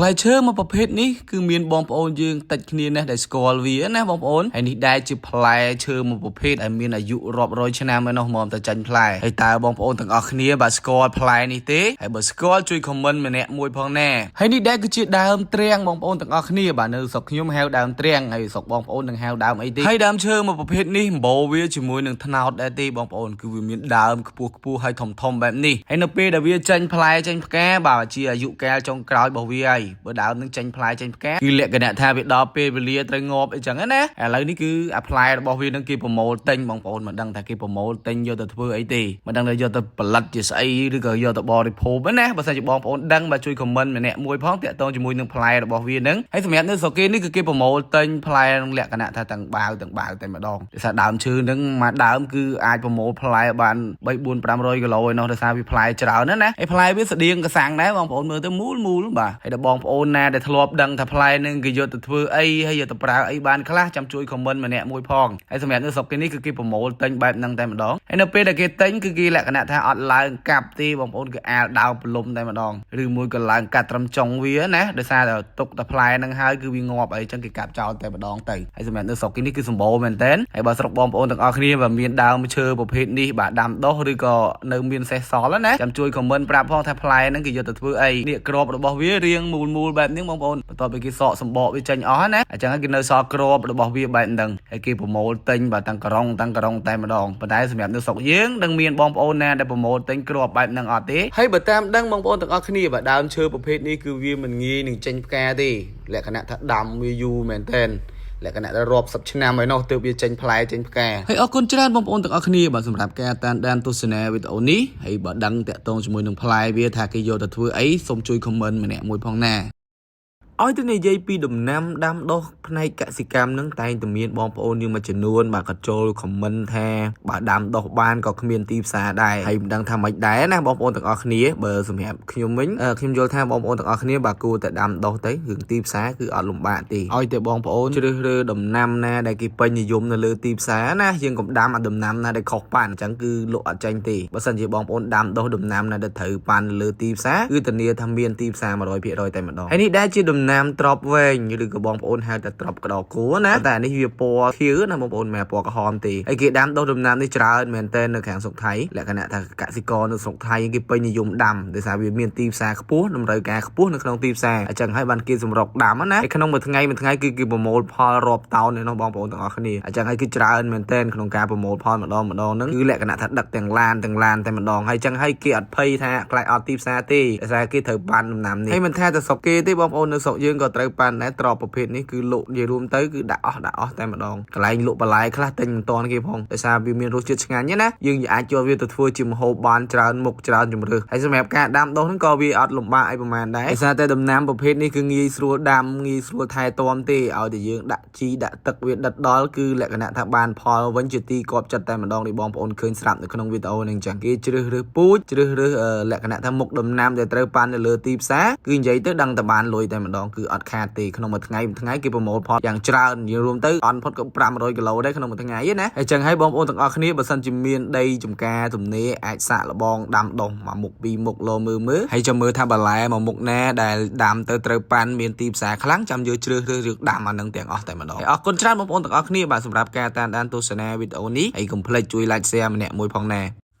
ផ្លែឈើមួយប្រភេទនេះគឺមានបងប្អូនយើងតិចគ្នាណាស់ដែលស្គាល់វាណាបងប្អូនហើយនេះដែរជាផ្លែឈើមួយប្រភេទដែលមានអាយុរាប់រយឆ្នាំឯណោះមកតែចាញ់ផ្លែហើយតើបងប្អូនទាំងអស់គ្នាបាទស្គាល់ផ្លែនេះទេហើយបើស្គាល់ជួយ comment ម្នាក់មួយផងណាហើយនេះដែរគឺជាដើមទ្រាំងបងប្អូនទាំងអស់គ្នាបាទនៅស្រុកខ្ញុំហៅដើមទ្រាំងហើយស្រុកបងប្អូននឹងហៅដើមអីទេហើយដើមឈើមួយប្រភេទនេះម្បូរវាជាមួយនឹងត្នោតដែរទេបងប្អូនគឺវាមានដើមខ្ពស់ខ្ពស់ហើយធំធំបែបនេះហើយនៅពេលដែលវាចេញផ្លែចេញផ្កាបាទជាអាយុកាលចុងក្រោយរបស់វាហើយបើដើមនឹងចេញផ្លែចេញផ្កាគឺលក្ខណៈថាវាដល់ពេលវេលាត្រូវងាប់អីចឹងណាឥឡូវនេះគឺអាផ្លែរបស់វានឹងគេប្រមូលទិញបងប្អូនមិនដឹងថាគេប្រមូលទិញយកទៅធ្វើអីទេមិនដឹងថាយកទៅផលិតជាស្អីឬក៏យកទៅបរិភោគណាបើសិនជាបងប្អូនដឹងបាទជួយ comment ម្នាក់មួយផងតាក់ទងជាមួយនឹងផ្លែរបស់វានឹងហើយសម្រាប់នៅស្រុកគេនេះគឺគេប្រមូលទិញផ្លែនឹងលក្ខណៈថាទាំងបាវទាំងបាវតែម្ដងដោយសារដើមឈើនឹងមួយដើមគឺអាចប្រមូលផ្លែបាន3 4 500គីឡូឯណោះដោយសារវាផ្លែច្រើនណាស់ណាហើយផ្លែវាស្តៀងកសាំងដែរបងប្អូនមើលទៅមូលមូលបាទហើយដល់បងប្អូនណាដែលធ្លាប់ដឹងថាផ្លែនឹងគេយកទៅធ្វើអីហើយយកទៅប្រើអីបានខ្លះចាំជួយ comment ម្នាក់មួយផងហើយសម្រាប់នៅស្រុកគេនេះគឺគេប្រមូលទិញបែបហ្នឹងតែម្ដងហើយនៅពេលដែលគេទិញគឺគេលក្ខណៈថាអត់ឡើងកាប់ទេបងប្អូនគឺអាលដើមព្រលំតែម្ដងឬមួយក៏ឡើងកាត់ត្រឹមចុងវាណាដោយសារតែទុកតែផ្លែហ្នឹងហើយគឺវាងាប់អីចឹងគេកាប់ចោលតែម្ដងទៅហើយសម្រាប់នៅស្រុកគេនេះគឺសម្បូរមែនតើហើយបើស្រុកបងប្អូនទាំងអស់គ្នាបើមានដើមឈើប្រភេទនេះបាទដាំដុះឬក៏នៅមានសេះសល់ណាចាំជួយ comment ប្រាប់ផងថាផ្លែហ្នឹងគេយកទៅធ្វើអីនេះក្របរបស់វារៀងមូលមូលបែបនេះបងប្អូនបន្ទាប់ពីគេសកសម្បកវាចេញអស់ណាអញ្ចឹងគេនៅសល់ក្របរបស់វាបែបហ្នឹងហើយគេប្រមូលទិញបាទទាំងក្រុងទាំងក្រុងតែម្ដងប៉ុន្តែសម្រាប់នៅស្រុកយើងនឹងមានបងប្អូនណាដែលប្រមូលទិញគ្រាប់បែបហ្នឹងអត់ទេហើយបើតាមដឹងបងប្អូនទាំងអស់គ្នាបាទដើមឈើប្រភេទនេះគឺវាមិនងាយនឹងចេញផ្កាទេលក្ខណៈថាដាំវាយូរមែនទែនលក្ខណៈរាប់សិបឆ្នាំហើយនោះទើបវាចេញផ្លែចេញផ្កាហើយអរគុណច្រើនបងប្អូនទាំងអស់គ្នាបាទសម្រាប់ការតាមដានទស្សនាវីដេអូនេះហើយបើដឹងតាក់ទងជាមួយនឹងផ្លែវាថាគេយកទៅធ្វើអីសូមជួយ comment ម្នាក់មួយផងណាឲ្យទៅនិយាយពីដំណាំដាំដុះផ្នែកកសិកម្មនឹងតែងតែមានបងប្អូនយើងមួយចំនួនបាទក៏ចូល comment ថាបើដាំដុះបានក៏គ្មានទីផ្សារដែរហើយមិនដឹងថាម៉េចដែរណាបងប្អូនទាំងអស់គ្នាបើសម្រាប់ខ្ញុំវិញខ្ញុំយល់ថាបងប្អូនទាំងអស់គ្នាបាទគួរតែដាំដុះទៅរឿងទីផ្សារគឺអត់លំបាកទេឲ្យតែបងប្អូនជ្រើសរើសដំណាំណាដែលគេពេញនិយមនៅលើទីផ្សារណាយើងកុំដាំអាដំណាំណាដែលខុសប៉ាន់អញ្ចឹងគឺលក់អត់ចាញ់ទេបើសិនជាបងប្អូនដាំដុះដំណាំណាដែលត្រូវប៉ាន់នៅលើទីផ្សារគឺធានាថាមានទីផ្សារ100%តែម្ដងហើយនេះដែរជាដំណាំត្រប់វែងឬក៏បងប្អូនហៅថាត្រប់ក្តោគោណាតែអានេះវាពណ៌ខៀវណាបងប្អូនមិនមែនពណ៌ក្រហមទេហើយគេដាំដុះដំណាំនេះច្រើនមែនទែននៅខាងស្រុកថៃលក្ខណៈថាកសិករនៅស្រុកថៃគេពេញនិយមដាំដោយសារវាមានទីផ្សារខ្ពស់តម្រូវការខ្ពស់នៅក្នុងទីផ្សារអញ្ចឹងហើយបានគេសម្រុកដាំណាហើយក្នុងមួយថ្ងៃមួយថ្ងៃគឺគេប្រមូលផលរាប់តោនឯនោះបងប្អូនទាំងអស់គ្នាអញ្ចឹងហើយគឺច្រើនមែនទែនក្នុងការប្រមូលផលម្ដងម្ដងហ្នឹងគឺលក្ខណៈថាដឹកទាំងឡានទាំងឡានតែម្ដងហើយអញ្ចឹងហើយគេអត់ភ័យថាខ្លាចអត់ទីផ្សារទេដោយសារគេត្រូវបានដំណាំនេះហើយមិនថាតែស្រុកគេទេបងប្អូននៅស្រុកយើងក៏ត្រូវបានដែរត្រប់ប្រភេទនេះគឺលក់និយាយរួមទៅគឺដាក់អស់ដាក់អស់តែម្ដងកន្លែងលក់បន្លែខ្លះទិញមិនតាន់គេផងដោយសារវាមានរសជាតិឆ្ងាញ់ណាយើងអាចយកវាទៅធ្វើជាម្ហូបបានច្រើនមុខច្រើនជម្រើសហើយសម្រាប់ការដាំដុះហ្នឹងក៏វាអត់លំបាកអីប្រហែលដែរដោយសារតែដំណាំប្រភេទនេះគឺងាយស្រួលដាំងាយស្រួលថែទាំទេឲ្យតែយើងដាក់ជីដាក់ទឹកវាដិតដល់គឺលក្ខណៈថាបានផលវិញជាទីគាប់ចិត្តតែម្ដងនេះបងប្អូនឃើញស្រាប់នៅក្នុងវីដេអូនេះអញ្ចឹងគេជ្រើសរើសពូជជ្រើសរើសលក្ខណៈថាមុខដំណាំដែលត្រូវប៉ាន់នៅលើទីផ្សារគឺនិយាយទៅដឹងតែបានលុយតែម្ដងគឺអត់ខាតទេក្នុងមួយថ្ងៃមួយថ្ងៃគេប្រមូលផលយ៉ាងច្រើននិយាយរួមទៅអន់ផុតក៏500គីឡូដែរក្នុងមួយថ្ងៃណាហើយចឹងហើយបងប្អូនទាំងអស់គ្នាបើសិនជាមានដីចំការទំនេរអាចសាកល្បងដាំដុះមួយមុខពីរមុខលោមើលមើលហើយចាំមើលថាបន្លែមួយមុខណាដែលដាំទៅត្រូវប៉ាន់មានទីផ្សារខ្លាំងចាំយើងជ្រើសរើសរឿងដាំអានឹងទាំងអស់តែម្ដងហើយអរគុណច្រើនបងប្អូនទាំងអស់គ្នាបាទសម្រាប់ការតាមដានទស្សនាវីដេអូនេះហើយកុំភ្លេចជួយ like share ម្នាក់មួយផងណ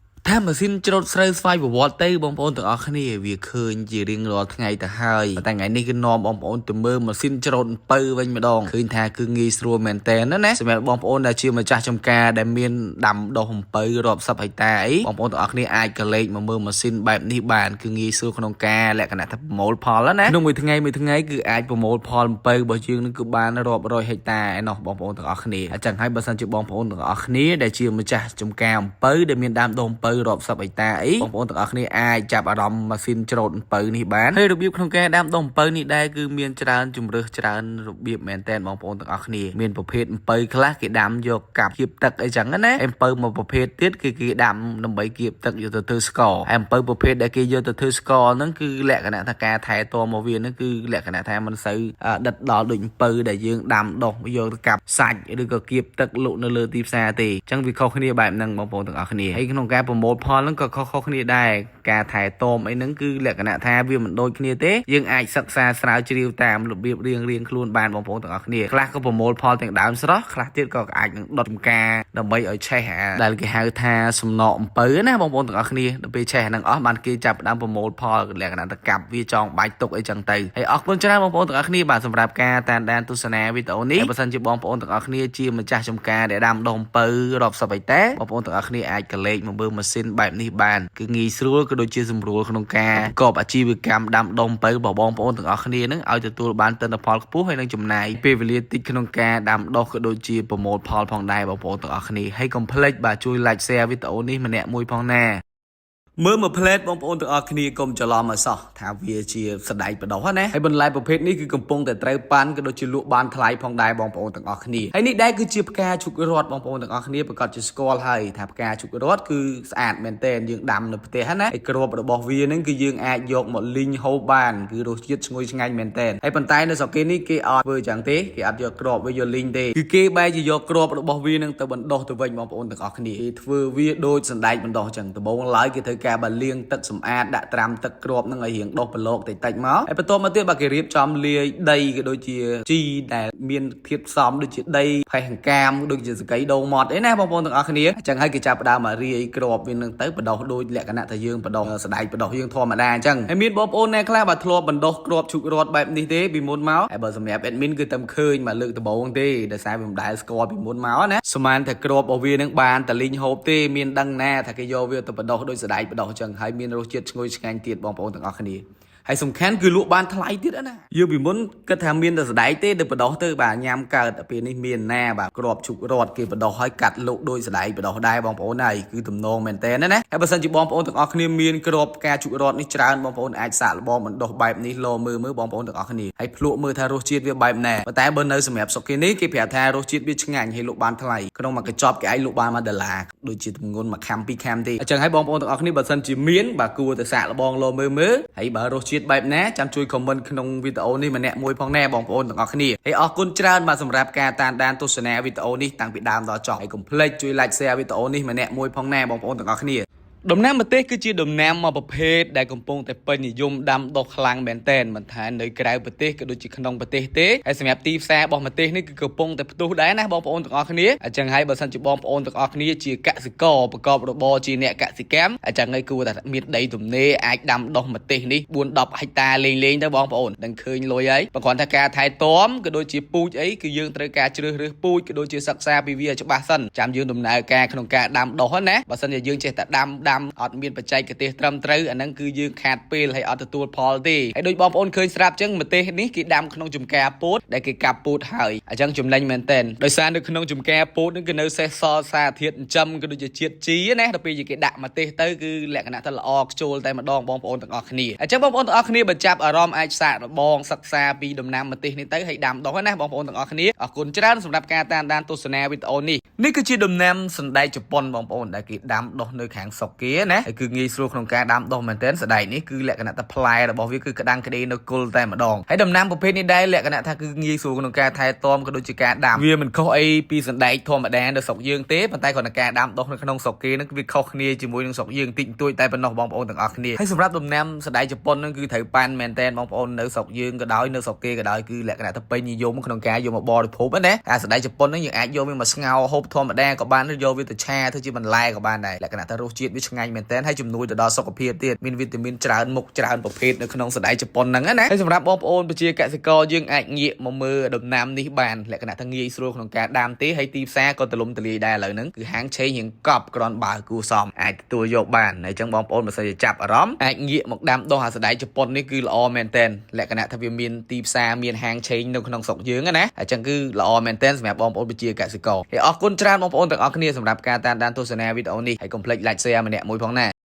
ាថាម៉ាស៊ីនច្រូតស្រូវស្វ័យប្រវត្តិទៅបងប្អូនទាំងអស់គ្នាវាឃើញជារៀងរាល់ថ្ងៃទៅហើយតែថ្ងៃនេះគឺនាំបងប្អូនទៅមើលម៉ាស៊ីនច្រូតអំពៅវិញម្ដងឃើញថាគឺងាយស្រួលមែនតើណាសម្រាប់បងប្អូនដែលជាម្ចាស់ចំការដែលមានដាំដុះអំពៅរាប់សិបហិកតាអីបងប្អូនទាំងអស់គ្នាអាចកលេចមកមើលម៉ាស៊ីនបែបនេះបានគឺងាយស្រួលក្នុងការលក្ខណៈថាប្រមូលផលណាក្នុងមួយថ្ងៃមួយថ្ងៃគឺអាចប្រមូលផលអំពៅរបស់យើងនឹងគឺបានរាប់រយហិកតាឯណោះបងប្អូនទាំងអស់គ្នាអញ្ចឹងហើយបើសិនជាបងប្អូនទាំងអស់គ្នាដែលជាម្ចាស់ចំការអំពៅដែលមានដាំដុះអំពៅរាប់សិបហិកតាអីបងប្អូនទាំងអស់គ្នាអាចចាប់អារម្មណ៍ម៉ាស៊ីនច្រូតអំពៅនេះបានហើយរបៀបក្នុងការដាំដុះអំពៅនេះដែរគឺមានច្រើនជំរើសច្រើនរបៀបមែនតើបងប្អូនទាំងអស់គ្នាមានប្រភេទអំពៅខ្លះគេដាំយកកាប់គៀបទឹកអីចឹងណាអំពៅមួយប្រភេទទៀតគឺគេដាំដើម្បីគៀបទឹកយកទៅធ្វើស្ករហើយអំពៅប្រភេទដែលគេយកទៅធ្វើស្ករហ្នឹងគឺលក្ខណៈថាការថែទាំមកវាហ្នឹងគឺលក្ខណៈថាមិនសូវដិតដល់ដូចអំពៅដែលយើងដាំដុះយកទៅកាប់សាច់ឬក៏គៀបទឹកលក់នៅលើទីផ្សារទេអញ្ចឹងវាខុសគ្នាបែបហ្នឹងបងប្អូនទាំងអស់គ្នាហើយក្នុងការប្រ មូលផលហ្នឹងក៏ខុសៗគ្នាដែរការថែទាំអីហ្នឹងគឺលក្ខណៈថាវាមិនដូចគ្នាទេយើងអាចសិក្សាស្រាវជ្រាវតាមរបៀបរៀងរៀងខ្លួនបានបងប្អូនទាំងអស់គ្នាខ្លះក៏ប្រមូលផលទាំងដើមស្រស់ខ្លះទៀតក៏អាចនឹងដុតចំការដើម្បីឲ្យឆេះអាដែលគេហៅថាសំណកអំពៅណាបងប្អូនទាំងអស់គ្នាដល់ពេលឆេះអាហ្នឹងអស់បានគេចាប់ផ្ដើមប្រមូលផលលក្ខណៈទៅកាប់វាចងបាច់ទុកអីចឹងទៅហើយអរគុណច្រើនបងប្អូនទាំងអស់គ្នាបាទសម្រាប់ការតាមដានទស្សនាវីដេអូនេះហើយបើសិនជាបងប្អូនទាំងអស់គ្នាជាម្ចាស់ចំការដែលដាំដុះអំពៅរាប់សិបហិកតាបងប្អូនទាំងអស់គ្នាអាចកលេចមកមើលម៉ាស៊ីនបែបនេះបានគឺងាយស្រួលក៏ដូចជាសម្រួលក្នុងការប្រកបអាជីវកម្មដាំដុះអំពៅរបស់បងប្អូនទាំងអស់គ្នានឹងឲ្យទទួលបានទិន្នផលខ្ពស់ហើយនឹងចំណាយពេលវេលាតិចក្នុងការដាំដុះក៏ដូចជាប្រមូលផលផងដែរបងប្អូនទាំងអស់គ្នាហើយកុំភ្លេចបាទជួយ like share វីដេអូនេះម្នាក់មួយផងណាមើលមួយផ្លែតបងប្អូនទាំងអស់គ្នាកុំច្រឡំឲ្យសោះថាវាជាសណ្ដែកបដោះណាហើយបន្លែប្រភេទនេះគឺកំពុងតែត្រូវប៉ាន់ក៏ដូចជាលក់បានថ្លៃផងដែរបងប្អូនទាំងអស់គ្នាហើយនេះដែរគឺជាផ្កាឈូករ័ត្នបងប្អូនទាំងអស់គ្នាប្រកាសជាស្គាល់ហើយថាផ្កាឈូករ័ត្នគឺស្អាតមែនទែនយើងដាំនៅផ្ទះណាហើយគ្រាប់របស់វានឹងគឺយើងអាចយកមកលីងហូបបានគឺរសជាតិឈ្ងុយឆ្ងាញ់មែនទែនហើយប៉ុន្តែនៅស្រុកគេនេះគេអត់ធ្វើចឹងទេគេអត់យកគ្រាប់វាយកលីងទេគឺគេបែរជាយកគ្រាប់របស់វានឹងទៅបណ្ដុះទៅវិញបងប្អូនទាំងអស់គ្នាគេធ្វើវាដូចសណ្ដែកបណ្ដុះចឹងដំបូងឡើយគេធ្វើការបើលាងទឹកសម្អាតដាក់ត្រាំទឹកគ្រាប់នឹងឲ្យរៀងដុះប្រឡូកតិចតិចមកហើយបន្ទាប់មកទៀតបើគេរៀបចំលាយដីក៏ដូចជាជីដែលមានធាតុផ្សំដូចជាដីផេះអង្កាមដូចជាសកីដូងម៉ត់អីណាបងប្អូនទាំងអស់គ្នាអញ្ចឹងហើយគេចាប់ផ្ដើមមករាយគ្រាប់វានឹងទៅបណ្ដុះដូចលក្ខណៈថាយើងបណ្ដុះសណ្ដែកបណ្ដុះយើងធម្មតាអញ្ចឹងហើយមានបងប្អូនអ្នកខ្លះបើធ្លាប់បណ្ដុះគ្រាប់ឈូករ័ត្នបែបនេះទេពីមុនមកហើយបើសម្រាប់ admin គឺតែឃើញមកលើកដំបូងទេដោយសារវាមិនដែលស្គាល់ពីមុនមកណាស្មានតែគ្រាប់របស់វានឹងបានតែលីងហូបទេមានដឹងណាថាគេយកវាទៅបណ្ដុះដូចសណ្ដែកបណ្ដុះអញ្ចឹងហើយមានរសជាតិឈ្ងុយឆ្ងាញ់ទៀតបងប្អូនទាំងអស់គ្នាហើយសំខាន់គឺលក់បានថ្លៃទៀតណាយើងពីមុនគិតថាមានតែសណ្ដែកទេទៅបណ្ដុះទៅបាទញ៉ាំកើតតែពេលនេះមានណាបាទគ្រាប់ឈូករ័ត្នគេបណ្ដុះឲ្យកាត់លក់ដោយសណ្ដែកបណ្ដុះដែរបងប្អូនហើយគឺទំនងមែនតើណាហើយបើសិនជាបងប្អូនទាំងអស់គ្នាមានគ្រាប់ផ្កាឈូករ័ត្ននេះច្រើនបងប្អូនអាចសាកល្បងបណ្ដុះបែបនេះលោមើលមើលបងប្អូនទាំងអស់គ្នាហើយភ្លក់មើលថារសជាតិវាបែបណាប៉ុន្តែបើនៅសម្រាប់ស្រុកគេនេះគេប្រាប់ថារសជាតិវាឆ្ងាញ់ហើយលក់បានថ្លៃក្នុងមួយកញ្ចប់គេអាចលក់បាន1ដុល្លារដូចជាទម្ងន់មួយខាំពីរខាំទេអញ្ចឹងហើយបងប្អូនទាំងអស់គ្នាបើសិនជាមានបាទគួរតែសាកល្បងលោមើលមើលហើយបើរសជាតិបែបណាចាំជួយ comment ក្នុងវីដេអូនេះម្នាក់មួយផងណែបងប្អូនទាំងអស់គ្នាហើយអរគុណច្រើនបាទសម្រាប់ការតាមដានទស្សនាវីដេអូនេះតាំងពីដើមដល់ចប់ហើយកុំភ្លេចជួយ like share វីដេអូនេះម្នាក់មួយផងណែបងប្អូនទាំងអស់គ្នាដំណាំម្ទេសគឺជាដំណាំមួយប្រភេទដែលកំពុងតែពេញនិយមដាំដុះខ្លាំងមែនទែនមិនថានៅក្រៅប្រទេសក៏ដូចជាក្នុងប្រទេសទេហើយសម្រាប់ទីផ្សាររបស់ម្ទេសនេះគឺកំពុងតែផ្ទុះដែរណាបងប្អូនទាំងអស់គ្នាអញ្ចឹងហើយបើសិនជាបងប្អូនទាំងអស់គ្នាជាកសិករប្រកបរបរជាអ្នកកសិកម្មអញ្ចឹងហើយគួរតែមានដីទំនេរអាចដាំដុះម្ទេសនេះ4 10ហិកតាលេងលេងទៅបងប្អូននឹងឃើញលុយហើយបើគ្រាន់តែការថែទាំក៏ដូចជាពូជអីគឺយើងត្រូវការជ្រើសរើសពូជក៏ដូចជាសិក្សាពីវាឲ្យច្បាស់សិនចាំយើងដំណើរការក្នុងការដាំដុះណាបើសិនជាយើងចេះតែដាំដាំអត់មានបច្ចេកទេសត្រឹមត្រូវអាហ្នឹងគឺយើងខាតពេលហើយអត់ទទួលផលទេហើយដូចបងប្អូនឃើញស្រាប់អញ្ចឹងម្ទេសនេះគេដាំក្នុងចំការពោតដែលគេកាប់ពោតហើយអញ្ចឹងចំណេញមែនទែនដោយសារនៅក្នុងចំការពោតហ្នឹងគឺនៅសេសសល់សារធាតុចិញ្ចឹមក៏ដូចជាជាតិជីណាដល់ពេលគេដាក់ម្ទេសទៅគឺលក្ខណៈថាល្អខ្ជូលតែម្ដងបងប្អូនទាំងអស់គ្នាអញ្ចឹងបងប្អូនទាំងអស់គ្នាបើចាប់អារម្មណ៍អាចសាកល្បងសិក្សាពីដំណាំម្ទេសនេះទៅហើយដាំដុះណាបងប្អូនទាំងអស់គ្នាអរគុណច្រើនសម្រាប់ការតាមដានទស្សនាវីដេអូនេះនេះគឺជាដំណាំសណ្ដែកជប៉ុនបងប្អូនដែលគេដាំដុះនៅខាងស្រុកគេណាហើយគឺងាយស្រួលក្នុងការដាំដុះមែនទែនសណ្ដែកនេះគឺលក្ខណៈថាផ្លែរបស់វាគឺក្តាំងក្តីនៅគល់តែម្ដងហើយដំណាំប្រភេទនេះដែរលក្ខណៈថាគឺងាយស្រួលក្នុងការថែទាំក៏ដូចជាការដាំវាមិនខុសអីពីសណ្ដែកធម្មតានៅស្រុកយើងទេប៉ុន្តែគ្រាន់តែការដាំដុះនៅក្នុងស្រុកគេហ្នឹងគឺវាខុសគ្នាជាមួយនឹងស្រុកយើងតិចបន្តួចតែប៉ុណ្ណោះបងប្អូនទាំងអស់គ្នាហើយសម្រាប់ដំណាំសណ្ដែកជប៉ុនហ្នឹងគឺត្រូវប៉ាន់មែនទែនបងប្អូននៅស្រុកយើងក៏ដោយនៅស្រុកគេក៏ដោយគឺលក្ខណៈថាពេញនិយមក្នុងការយកមកបរិភោគណាអាសណ្ដែកជប៉ុនហ្នឹងយើងអាចយកវាមកស្ងោរហូបធម្មតាក៏បានឬយកវាទៅឆាធ្វើជាបន្លែក៏បានដែរលក្ខណៈថារសជាតិវាឆ្ងាញ់មែនទែនហើយជំនួយទៅដល់សុខភាពទៀតមានវីតាមីនច្រើនមុខច្រើនប្រភេទនៅក្នុងសណ្ដែកជប៉ុនហ្នឹងណាហើយសម្រាប់បងប្អូនប្រជាកសិករយើងអាចងាកមកមើលដំណាំនេះបានលក្ខណៈថាងាយស្រួលក្នុងការដាំទេហើយទីផ្សារក៏ទូលំទូលាយដែរឥឡូវហ្នឹងគឺហាងឆេងរៀងកប់គ្រាន់បើគួរសមអាចទទួលយកបានហើយអញ្ចឹងបងប្អូនបើសិនជាចាប់អារម្មណ៍អាចងាកមកដាំដុះអាសណ្ដែកជប៉ុននេះគឺល្អមែនទែនលក្ខណៈថាវាមានទីផ្សារមានហាងឆេងនៅក្នុងស្រុកយើងណាអញ្ចឹងគឺល្អមែនទែនសម្រាប់បងប្អូនប្រជាកសិករហើយអរគុណច្រើនបងប្អូនទាំងអស់គ្នាសម្រាប់ការតាមដានទស្សនាវីដេអូនេះហើយកុំភ្លេច like share ម្នាក់មួយផងណា។